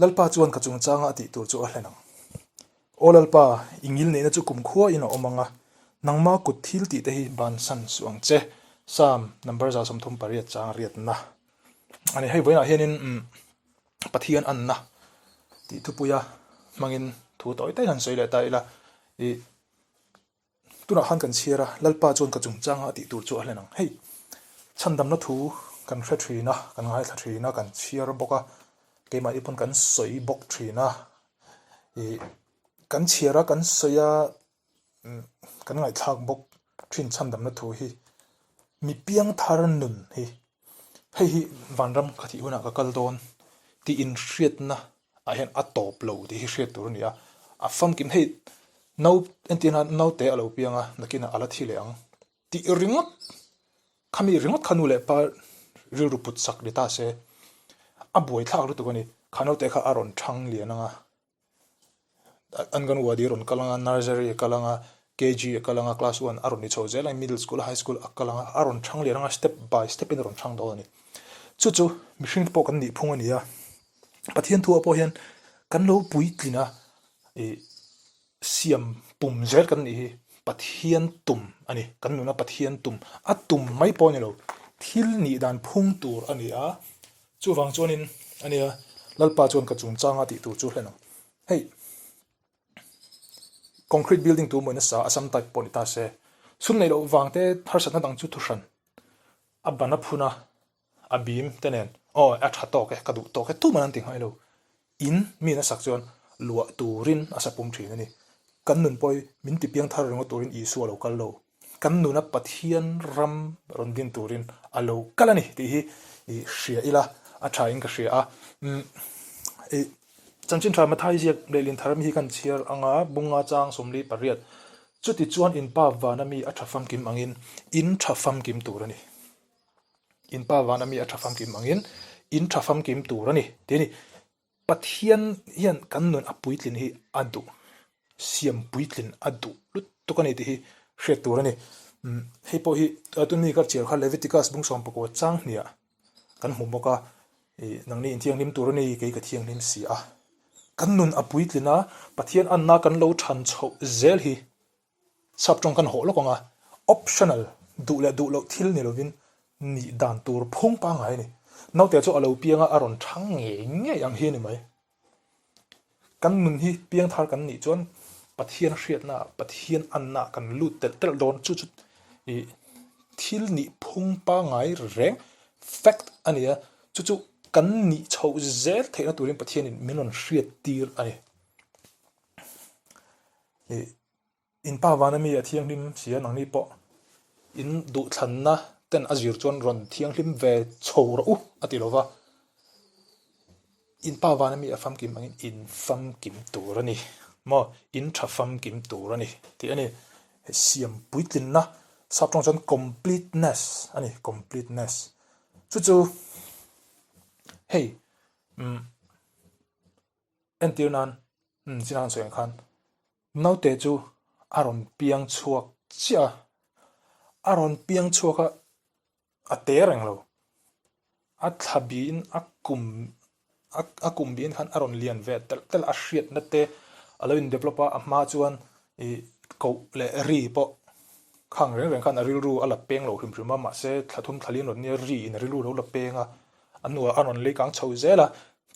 Lalpa chuan ka chungchanga a tih tur chu a hlen ang. Aw Lalpa, i ngilneihna chu kumkhua in a awm ang a, nangma kut thil tih te hi bansan suh ang che. Psalm number 138 chang riatna a ni. Hei vawiinah hianin Pathian anna tih thupuia hmangin thu tawi tawi han sawi leh ta ila. Ih Tunah khan kan chhiar a, Lalpa chuan ka chungchanga a tih tur chu a hlen ang. Hei, chhandamna thu kan hre thin a, kan ngaithla thin a, kan chhiar bawk a, keimahni pawn kan sawi bawk thin a. Ih, kan chhiar a, kan sawi a, kan ngaihthlak bawk thin chhandamna thu hi mi piangthar nun hi, hei hi vanram ka thih hunah ka kal dawn tih inhriatna ah hian a tawp lo tih hi hriat tur a ni a, a famkim hei no entir nan naute a lo piang a nakinah a la thi leh ang tih ringawt khami ringawt kha nu leh pa rilru put sak ni ta se a buaithlak lutuk a ni, kha naute kha a rawn thang lian ang a. Anganwadi a rawn kal ang a, nursery a kal ang a, KG a kal ang a, class one a rawn ni chho zel a, middle school a high school a kal ang a, a rawn thang lian ang a, step by step in a rawn thang dawn a ni. Chu chu mihring te pawh kan nih phung a ni a, Pathian thu ah pawh hian kan lo puitlin a, ih siam pum zel kan nih hi Pathian tum a ni, kan nuna Pathian tum, a tum mai pawh a ni lo, thil nih dan phung tur a ni a, Chuvang chuanin a nia, Lalpa chuan ka chungchanga tih tur chu hlen ang. Hei, concrete building tu maw in a sa, Assam type pawh ni ta se, sum neih loh vang te harsatna dang chu thuhran a ban a phun a, a bim te nen, aw a tha tawk e, ka duh tawk e, tuman an ti ngai lo. In mi in a sak chuan luah turin a sa pum thin a ni. Kan nun pawh hi min ti piang thar ringawt turin Isua a lo kal lo. Kan nuna Pathian ram rawn din turin a lo kal a ni tih hi i hria ila a tha in ka hria a. Umm i Chanchin Tha Mathai ziak lehlin thar mi hi kan chhiar anga bunga chang 48 chuti chuan in pa vana mi a tha famkim angin in tha famkim tur a ni. In pa vana mi a tha famkim angin in tha famkim tur a ni tih a ni. Pathian hian kan nun a puitlin hi a duh, siam puitlin a duh lutuk a ni tih hi hriat tur a ni. Hei pawh hi tun mi ka chhiar kha Leviticus bung 19 chang hniah kan hmu bawk a, ih nangni in thianghlim tur a ni, kei ka thianghlim si a. Kan nun a puitlin a, Pathian anna kan lo than chhoh zel hi Sap tawng kan hawh lawk ang a, optional, duh leh duh loh thil ni lovin nih dan tur phung pangngai a ni. Naute chu a lo piang a, a rawn thang ngei ngei ang hi a ni mai. Kan nun hi piang thar kan nih chuan Pathian hriatna ah, Pathian anna ah kan lut telh telh dawn. Chu chu ih thil nih phung pangngai reng, fact, a ni a, chu chu kan nih chhoh zel theihna turin Pathianin min rawn hriat tir a ni. Ih In pa vana mi a thianghlim si a, nangni pawh in duhthlanna ten a zir chuan rawn thianghlim ve chho rawh u a ti lo va. In pa vana mi a famkim angin in famkim tur a ni maw, in tha famkim tur a ni tih a ni. Hei siam puitlinna sap tawng chuan completeness a ni, completeness. Chu chu hei umm entir nan umm chin an sawi ang khan Naute chu a rawn piang chhuak chiah a, a rawn piang chhuak a, a te reng lo. A thla biin a kum a kum biin khan a rawn lian ve telh telh a, a hriatna te a lo in develop a, a hma chuan ih koh leh ri pawh khang reng reng khan a rilru a la peng lo hrim hrim a, mahse thla thum thla lian rawn nia ri in a rilru a lo la peng a, a hnuah a rawn lei kang chho zel a,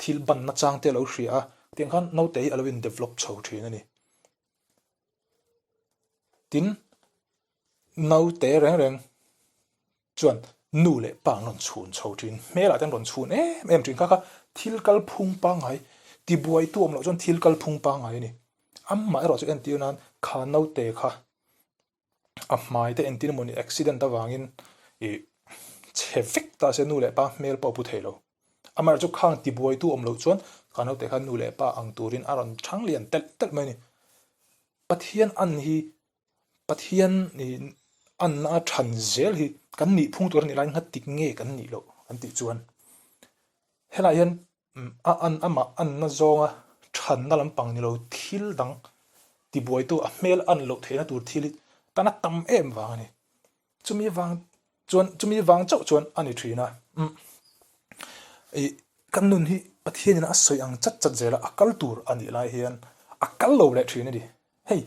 thil banna chang te a lo hria a, tiang khan naute hi a lo in develop chho thin a ni. Tin, naute reng reng chuan nu leh pa an rawn chhun chho thin, hmelah te an rawn chhun em em thin kha kha thil kalphung pangngai, tibuaitu awm loh chuan thil kalphung pangngai a ni. Amah erawh chu entir nan kha naute kha a hmai te entir emaw ni accident avangin ih chhe vek ta se nu leh pa hmel pawh a pu thei lo. Amaherawhchu chu khang tibuaitu awm loh chuan kha naute kha nu leh pa ang turin a rawn chhang lian telh telh mai a ni. Pathian an hi Pathian ih anna a than zel hi kan nih phung tur a nih laiin nghatik nge kan nih loh an tih chuan helaiah hian A an amah anna zawnga thanna lampang ni lo thil dang tibuaitu a hmel an loh theihna tur thil hi tan a tam em vang a ni. Chumi vang chuan chumi vang chauh chuan a ni thin a. Umm ih kan nun hi. Pathianin a sawi ang chat chat zela a kal tur a nih lai hian a kal lo leh thin a ni. Hei,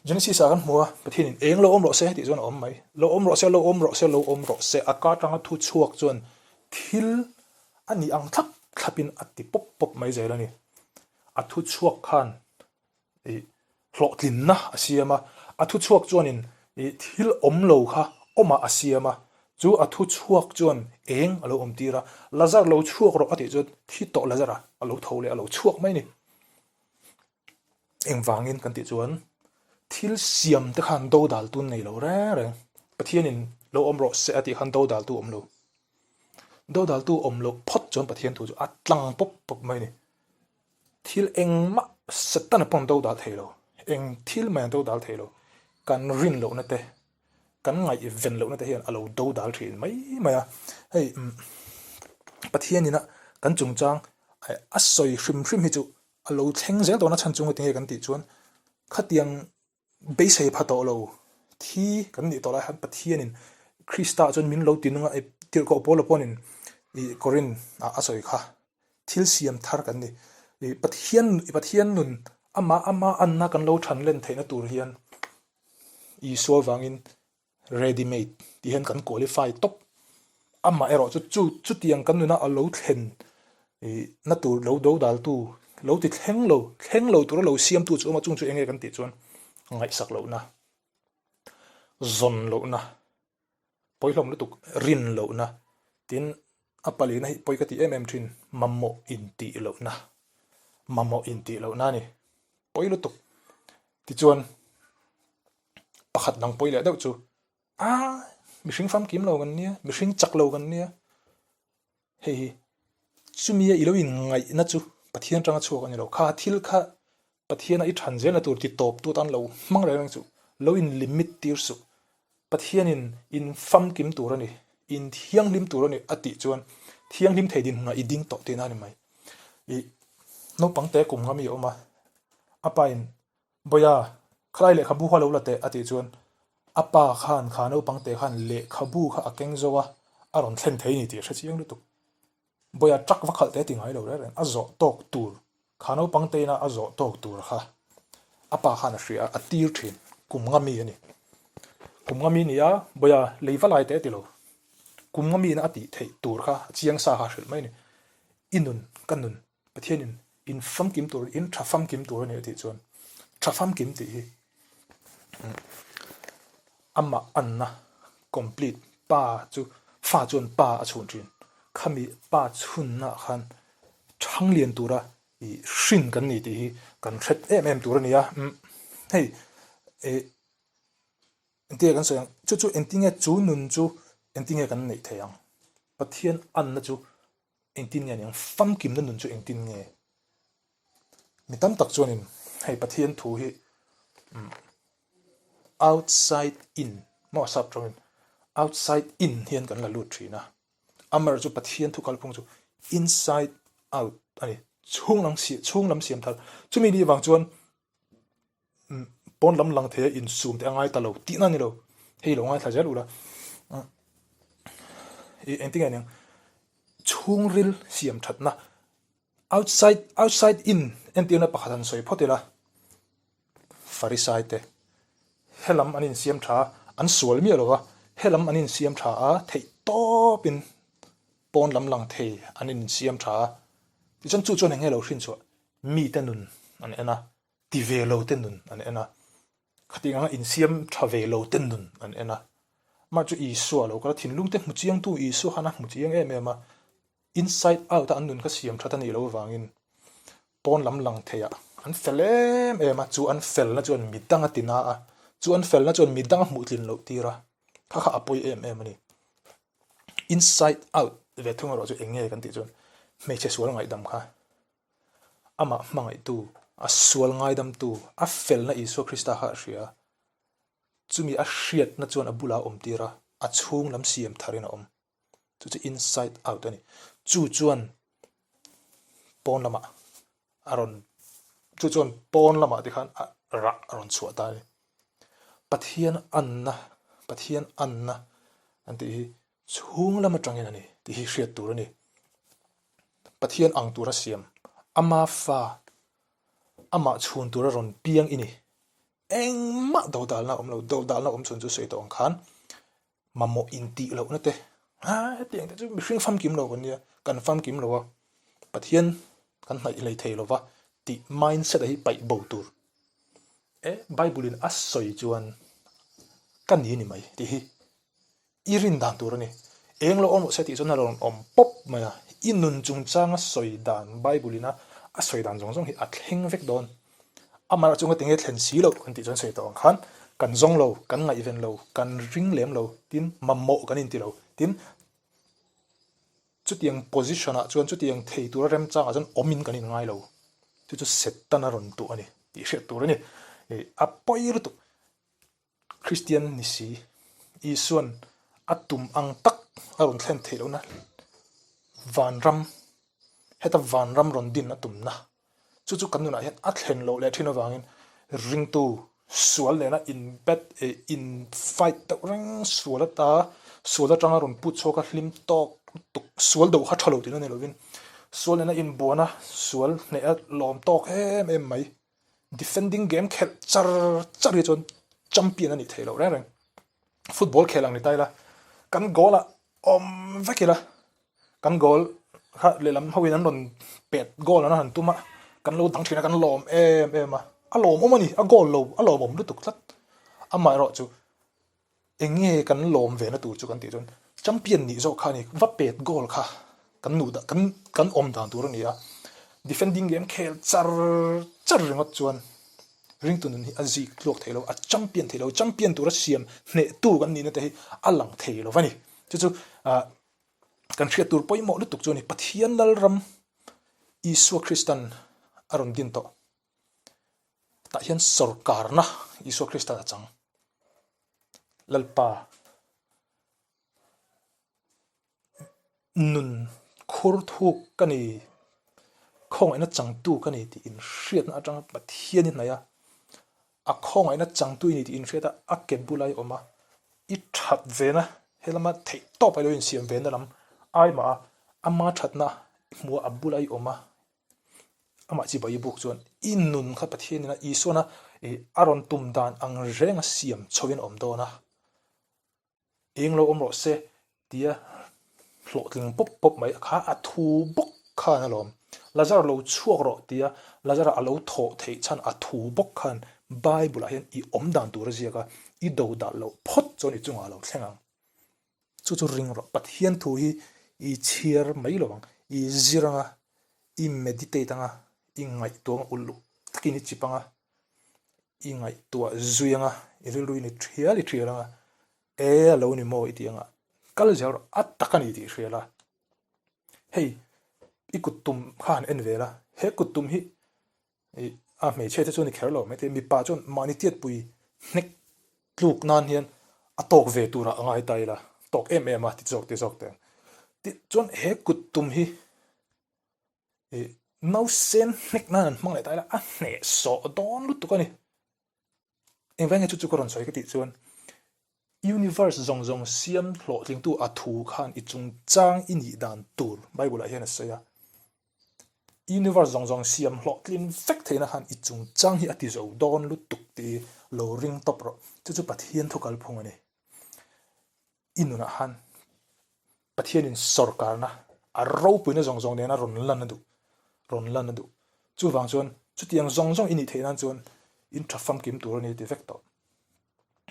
Genesis ah kan hmu a, Pathianin eng lo awm rawh se tih chuan a awm mai. Lo awm rawh se, lo awm rawh se, lo awm rawh se. A ka atanga thu chhuak chuan thil a nih ang thlap thlapin a ti pawp pawp mai zel a ni. A thu chhuak khan ih hlawhtlinna a siam a, a thu chhuak chuanin ih thil awm lo kha awmah a siam a, chu a thu chhuak chuan eng a lo awm tir a, Lazar lo chhuak rawh a tih chuan thi tawh Lazar-a a lo tho leh a lo chhuak mai a ni. Engvangin kan tih chuan thil siam te khan dodal tun nei lo reng reng, Pathianin lo awm rawh se a tih khan dodal tu awm lo. Dodal tu awm loh phawt chuan Pathian thu chu a tlang pawp pawp mai a ni. Thil engmah Setana pawn dodal thei lo, eng thil mai an dodal thei lo, kan rin lohna te, kan ngaihven lohna te hian a lo dodal thin mai mai a. Hei Pathianin a kan chungchang a sawi hrim hrim hi chu a lo thleng zel dawn a chhan chunga tinge kan tih chuan khatiang beisei pha tawh lo thi kan nih tawh lai khan Pathianin Krista chuan min lo ti nung a tirhkoh Paula pawhin ih Korin ah a sawi kha thil siam thar kan ni ih Pathian Pathian nun amah ama anna kan lo than len theihna tur hian Isua vangin Ready made tih hian kan qualify tawp. Amah erawh chu chu chutiang kan nuna a lo thlen ih na tur lo do dal tu lo ti thleng lo thleng lo tura lo siam tu chu awm a chung chu eng nge kan tih chuan ngaihsak lohna zawn lohna pawihlawm lutuk rin lohna tin a palina hi pawi ka ti em em thin mamawh intih lohna mamawh intih lohna a ni pawi lutuk tichuan. Pakhat dang pawi leh deuh chu a mihring famkim lo kan nia, mihring chak lo kan nia. Hei hi chumi a i lo inngaihna chu Pathian atanga chhuak a ni lo. Kha thil kha Pathiana i than zelna tur ti tawp tu atan lo hmang reng reng suh, lo in limit tir suh. Pathianin in famkim tur a ni, in thianghlim tur a ni a tih chuan thianghlim thei dinhmunah i ding tawh tihna a ni mai. I naupang te kum nga mi a awm a, a pa in Bawia, khalai lehkhabu kha lo la teh a tih chuan a pa khan kha naupang teh khan lehkhabu kha a keng zo a, a rawn thlen thei ni tih a hre chiang lutuk. Bawia truck va khalh teh a ti ngai lo reng reng, a zawh tawk tur, kha naupang te ina a zawh tawk tur kha a pa khan a hria a, a tir thin, kum nga mi a ni. Kum nga mi ni a, Bawia lei va lai teh a ti lo, kum nga mi ina a tih theih tur kha a chiang sa kha a hrilh mai a ni. I nun, ka nun, Pathianin in famkim tur, in tha famkim tur a ni a tih chuan tha famkim tih hi amah anna complete pa chu fa chuan pa a chhun thin. Khami pa chhunna ah khan thang lian tura ih hrin kan ni tih hi kan hret em em tur a ni a. Hei ih engtinge kan sawi ang chu chu engtinge chu nun chu engtinge kan neih theih ang Pathian anna chu Engtin nge aniang? Famkimna nun chu engtin nge? Mi tam tak chuanin hei Pathian thu hi outside in maw sap tawngin outside in hian kan la lut thin a. Amaherawhchu chu Pathian thu kalphung chu inside out a ni. Chhung lam chhung lam siam thar. Chumi nih vang chuan Pawn lam lang thei a insum te a ngai ta lo tihna a ni lo. Hei lo ngaithla zel ula. I engtin nge niang chhungril siam thatna outside outside in entirna pakhat han sawi phawt ila Farisai te helam an insiam tha a an sual miah lo va helam an insiam tha a theih tawpin pawn lam lang thei an insiam tha a tichuan chu chuan eng nge lo hrinchhuah mite nun an en a. Ti ve lo te nun an en a, khatiang anga insiam tha ve lo te nun an en a. Mah chu Isua lo kal a, thinlung te hmu chiangtu Isua khan a hmu chiang em em a, inside out a an nun kha siam that a nih loh avangin pawn lam lang theiah an fel em em a, chu an felna chuan mi dang a ti na a, chu an felna chuan mi dang a hmuh tlin loh tir a, kha kha a pawi em em a ni. Inside out ve thung erawh chu eng nge kan tih chuan hmeichhe sual ngaihdam kha Amah hmangaihtu, a sual ngaidamtu, a felna Isua Krista kha a hria. Chumi a hriatna chuan a bulah a awm tir a, a chhung lam siam tharin a awm. Chu chu inside out a ni. Chu chuan pawn lamah a rawn, chu chuan pawn lamah tikhan a rah a rawn chhuah ta a ni. Pathian anna, Pathian anna an tih hi chhung lam atangin a ni tih hi hriat tur a ni. Pathian ang tura siam, ama fa, amah chhun tura rawn piang i ni. Engmah dodalna a awm lo, dodalna awm chhun chu sawi tawh ang khan mamawh intih lohna te, ha hetiang te chu mihring famkim lo kan nia, kan famkim lo a, Pathian kan hnaih hlei thei lo va tih mindset a hi paih bo tur. E, Bible in a sawi chuan ka ni ni mai tih hi i rin dan tur a ni. Eng lo awm rawh se tih chuan a rawn awm pawp mai a, i nun chungchanga sawi dan Bible in a a sawi dan zawng zawng hi a thleng vek dawn. Amaherawhchu chu ngatinge thlen si loh kan tih chuan sawi tawh ang khan kan zawng lo, kan ngaihven lo, kan ring lem lo, tin mamawh kan inti lo, tin chutiang position ah chuan chutiang thei tura remchangah chuan awmin kan inngai lo. Chu chu Satan a rawn tuh a ni tih hriat tur a ni. A pawi lutuk. Kristian ni si, Isua'n a tum ang tak a rawn thlen theih lohna vanram, heta vanram rawn din a tumna chu chu kan nunah hian a thlen loh leh thin avangin ringtu sual nena in bet eh in fight deuh reng sual ata sual atanga rawn put chhuak a hlim tawk lutuk sual deuh kha tha lo tihna ni lovin sual nena inbuana sual hneh a lawm tawk em em mai. Defending game khelh char char hi chuan champion a nih theih loh reng reng. Football khel ang ni ta ila, kan goal ah awm vek ila, kan goal kha lehlam ho in an rawn pet goal an han tum a, kan lo dang thin a, kan lawm em em a, a lawmawm a ni, a goal lo, a lawmawm lutuk tlat. Amaherawhchu chu Eng nge kan lawm ve na tur chu kan tih chuan champion nih zawk kha a ni, va pet goal kha kan nuh dah kan kan awm dan tur a ni a, defending game khel char char ringawt chuan ringtu nun hi a zik tluak thei lo, a champion thei lo, champion tura siam hnehtu kan nihna te hi a lang thei lo va ni. Chu chu ah kan hriat tur pawimawh lutuk chu a ni, Pathian Lalram Isua Kristan a rawn din tawh. Tah hian sawrkarna Isua Krista a chang. Lalpa nun khur thuk ka ni, khawngaihna changtu ka ni tih inhriatna atanga Pathian i hnaih a, a khawngaihna changtu i ni tih inhriat a, a ke bula i awm a, i that vena helama theihtawp a ilo insiam vena lam ai mah a, ama thatna i hmu a, a bula i awm a, Amah chi bai buk chuan i nun kha Pathian ina Isuana a rawn tum dan ang renga siam chhoin a awm dawn a, eng lo awm rawh se tia hlawhtling pawp pawp mai kha a thu bawk khan alawm. Lazar lo chhuak rawh tia Lazara a lo thawh theih chhan a thu bawk khan Bible ah hian i awm dan tur a ziak a, i do dah loh phawt chuan i chungah a lo thleng ang. Chu chu ring rawh. Pathian thu hi i chhiar mai lo ang, i zir anga, i meditate anga, i ngaihtuah anga uluk takin i chip anga, i ngaihtuah zui anga, i rilru in i thial i thial anga, e a lo ni maw i tih anga, kal zel rawh, a tak a ni tih i hria la. Hei, i kut tum kha han en ve la, he kut tum hi Ih, a hmeichhia te chu a ni kher lo mai te, mipa chuan mahni tiatpui hnek tluk nan hian a tawk ve turah a ngai ta ila, tawk em em a ti zawk ti zawk teh ang. Tih chuan he kut tum hi ih nausen hnek nan an hmang leh ta ila a hnehsawh dawn lutuk a ni. Engvai nge chu chu ka rawn sawi ka tih chuan Universe zawng zawng siam hlawhtlingtu a thu khan i chungchang i nih dan tur Bible ah hian a sawi a. Universe zawng zawng siam hlawhtlin vek theihna khan i chungchang hi a ti zo dawn lutuk tih i lo ring tawp rawh. Chu chu Pathian thu kalphung a ni. I nunah khan Pathianin sawrkarna a ropuina zawng zawng nena rawn lan a duh, rawn lan a duh. Chuvang chuan chutiang zawng zawng i nih theih nan chuan in tha famkim tur a ni ti vek tawh.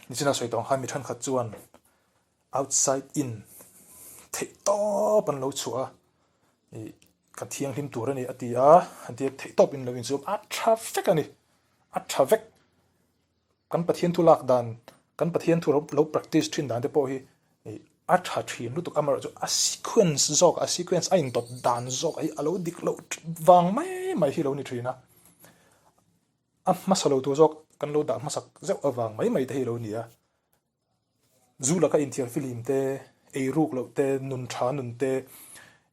Nichina sawi tawng khan mi thenkhat chuan outside in theih tawp an lo chhuah a, ih ka thianghlim tur a ni a ti a, an ti a theih tawp in lo inchhum a tha vek a ni, a tha vek. Kan Pathian thu lak dan, kan Pathian thu lo practice thin dan te pawh hi a tha thin lutuk amaherawhchu a sequence zawk a sequence a indawt dan zawk hi a lo dik loh vang mai mai hi lo ni thin a, a hmasa lo tur zawk kan lo dah hmasak zeuh avang mai mai te hi lo ni a. Zu laka inthiar filim te, eiruk loh te, nun tha nun te,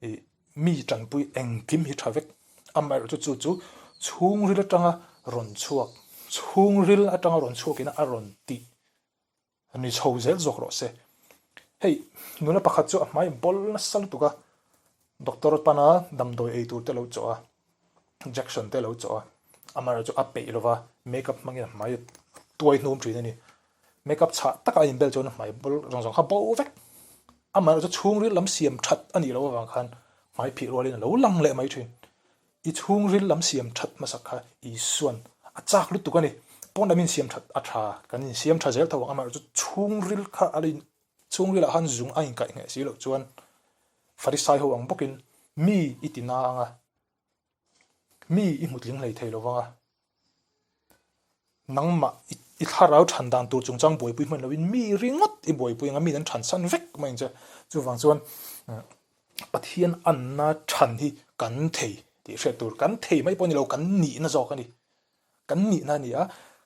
ih mi tanpui engkim hi tha vek. Amaherawhchu chu chu chhungril atanga rawn chhuak, chhungril atanga rawn chhuakin a rawn tih a ni chho zel zawk rawh se. Hei nula pakhat chu a hmai bawl nasa lutuk a. Doctor pana damdawi ei tur te lo chawh a, injection te lo chawh a, amaherawhchu a peih lova makeup hmangin a hmai a tuai hnum thin a ni. Makeup chhah taka a inbel chuan a hmai bul zawng zawng kha bo vek. Amaherawhchu chhungril lam siam that a nih loh avang khan hmai phih rualin a lo lang leh mai thin. I chhungril lam siam that hmasak kha Isuan a chak lutuk a ni. Pawn lam insiam that a tha, kan insiam tha zel tho ang, amaherawhchu chhungril kha a la in Chhungrilah khan zung a inkaih ngheh si loh chuan Farisai ho ang bawkin mi i ti na ang a, mi i hmu tling hlei thei lo vang a, nangmah i thlarau than dan tur chungchang buaipui hman loin mi ringawt i buaipui ang a, miin an than san vek mai ang che. Chuvang chuan Pathian anna than hi kan thei tih hriat tur, kan thei mai pawh ni lo, kan nihna zawk a ni. Kan nihna a ni a,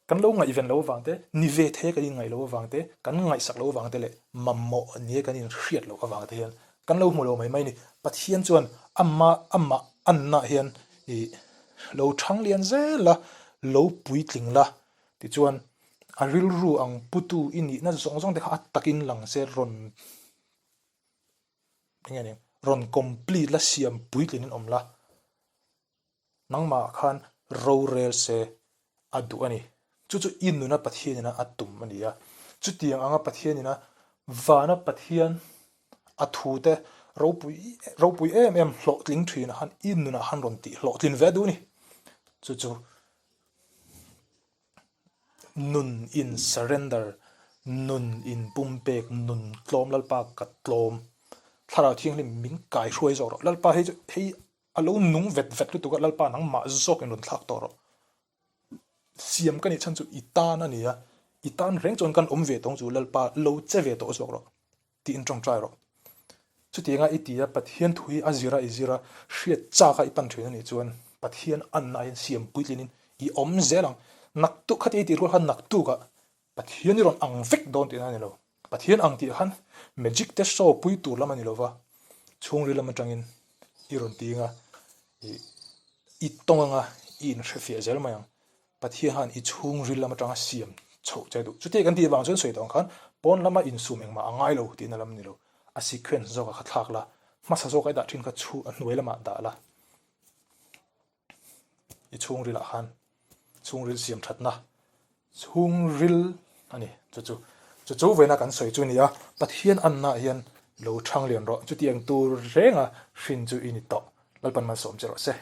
kan lo ngaihven loh avang te, ni ve thei a kan inngaih loh avang te, kan ngaihsak loh avang te leh mamawh nia kan inhriat loh avang te hian kan lo hmu lo mai mai a ni. Pathian chuan ama amah anna hian ih lo thang lian zel a, lo puitling la tichuan a rilru ang putu i nihna zawng zawng te kha a takin lang se rawn eng nge ni rawn complete la siam puitlingin awm la. Nangmah khan rorel se a duh a ni. Chu chu i nuna Pathianina a tum a ni a. Chutiang anga Pathianina vana Pathian a thute ropui ropui em em hlawhtling thin ah khan i nunah khan rawn tih hlawhtlin ve a duh a ni. Chu chu nun in surrender, nun in pumpek, nun tlawm Lalpa ka tlawm, Thlarau Thianghlim min kaihruai zawk rawh. Lalpa hei chu hei A lo nung vet vet lutuk a, Lalpa nangmah zawk in rawn thlak tawh rawh. Siam ka nih chhan chu i tan a ni a, i tan reng chuan kan awm ve tawng chu Lalpa lo che ve tawh zawk rawh tiin tawngtai rawh. Chutianga i ti a, Pathian thu hi a zir a i zir a, hriat chak a i pan thin a nih chuan Pathian anna hian siam puitlinin i awm zel ang. Naktuk khati i tih rual khan naktukah Pathian i rawn ang vek dawn tihna a ni lo. Pathian ang tih khan magic te show pui tur lam a ni lo va, chhungril lam atangin i rawn ting a, ih i tawng anga i inhrefiah zel mai ang. Pathian khan i chhungril lam atanga siam chhoh che duh. Chutia kan tih vang chuan sawi tawh ang khan pawn lama insum engmah a ngai lo tihna lam a ni lo. A sequence zawkah kha thlak la, hmasa zawka i dah thin kha chhu a hnuai lamah dah la. I chhungrilah khan chhungril siam thatna chhungril a ni chu chu chu chu vawiina kan sawi chu a ni a Pathian anna ah hian lo thang lian rawh chutiang tur renga hrin chu i ni tawh Lalpan malsawm che rawh se.